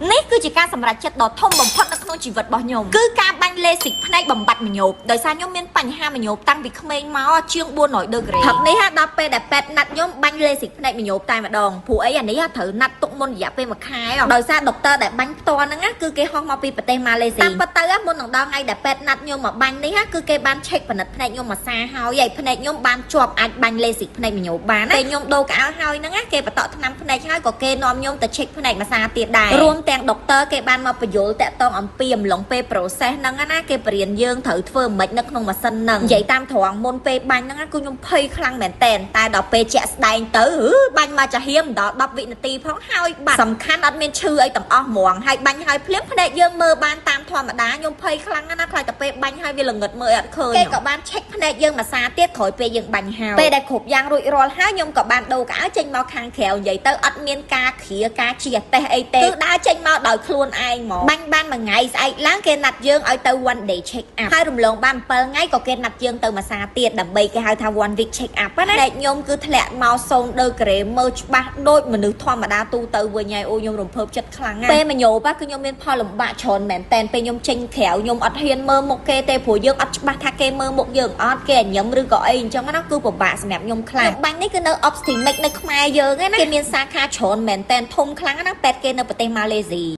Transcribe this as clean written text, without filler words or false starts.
នេះគឺជាការសម្រេចចិត្តដ៏ធំបំផុតនៅក្នុងជីវិតរបស់ខ្ញុំគឺការបាញ់លេសិកភ្នែកបំបត្តិមញោបដោយសារខ្ញុំមានបញ្ហាមញោបតាំងពីក្មេងមកជាង400ដឺក្រេ។ផឹកនេះហ่าដល់ពេលដែលពេទ្យណាត់ខ្ញុំបាញ់លេសិកភ្នែកមញោបតែម្ដងព្រោះអីអានេះហ่าត្រូវណាត់ទុកមុនរយៈពេលមួយខែដោយសារដុកទ័រដែលបាញ់ផ្ទាល់ហ្នឹងណាគឺគេហោះមកពីប្រទេសម៉ាឡេស៊ីតាមពិតទៅមុននឹងដល់ថ្ងៃដែលពេទ្យណាត់ខ្ញុំមកបាញ់នេះគឺគេបាន check ពិនិត្យភ្នែកខ្ញុំមួយសាហើយហើយភ្នែកខ្ញុំបានជាប់អាចបាញ់លេសិកភ្នែកមញោបបានពេលខ្ញុំដូរកៅអៅហើយហ្នឹងណាគេបន្តថ្នាំភ្នែកហើយក៏គេនាំខ្ញុំទៅ check ភ្នែកមួយសាទៀតដែររួមទាំងដុកទ័រគេបានមកបញ្យល់តាក់ទងអំពីអំឡុងពេល process ហ្នឹងណាគេបរៀនយើងត្រូវធ្វើមិននៅក្នុងម៉ាស៊ីនហ្នឹងនិយាយតាមត្រង់មុនពេលបាញ់ហ្នឹងគឺខ្ញុំភ័យខ្លាំងមែនតែនតែដល់ពេលជាក់ស្ដែងទៅបាញ់មកចាហៀមដល់10វិនាទីផងហើយបាត់សំខាន់អត់មានឈឺអីទាំងអស់ហ្មងហើយបាញ់ហើយភ្លាមភ្នែកយើងមើលបានតាមធម្មតាខ្ញុំភ័យខ្លាំងណាស់ខ្លាចតែពេលបាញ់ហើយវាល្ងឹតមើលអត់ឃើញគេក៏បាន check ភ្នែកយើងមួយសាទៀតក្រោយពេលយើងបាញ់ហើយពេលដែលគ្រប់យ៉ាងរួចរាល់ហើយខ្ញុំក៏បានដូរកៅអៅចេញមកខាងក្រៅនិយាយទៅអត់មានការគ្រាការជាតេះអីទេគឺដើរចេញមកដោយខ្លួនឯងហ្មងបាញ់បានមួយថ្ងៃស្អែកឡើងគេណាត់យើងឲ្យទៅ one day check up ហើយរំលងបាន7ថ្ងៃក៏គេណាត់យើងទៅមួយសាទៀតដើម្បីគេហៅថា one week check up ណាភ្នែកខ្ញុំគឺធ្លាក់មក0ដឺក្រេមើលច្បាស់ដូចមនុស្សធម្មតាទូទៅវិញហើយអូខ្ញុំរំភើបចិត្តខ្លាំងណាស់ពេលមញោបគឺខ្ញុំមានផលលំបាកច្រើនមែនតែនពេលខ្ញុំចេញក្រៅខ្ញុំអត់ហ៊ានមើលមុខគេទេព្រោះយើងអត់ច្បាស់ថាគេមើលមុខយើងអត់គេញញឹមឬក៏អីអញ្ចឹងណាគឺពិបាកសម្រាប់ខ្ញុំខ្លាំងបាញ់នេះគឺនៅ Optimax នៅខ្មែរយើងណាគេមានសាខាច្រើនមែនតែនធំខ្លាំងណាពេទ្យគេនៅប្រទេសម៉ាឡេស៊ី។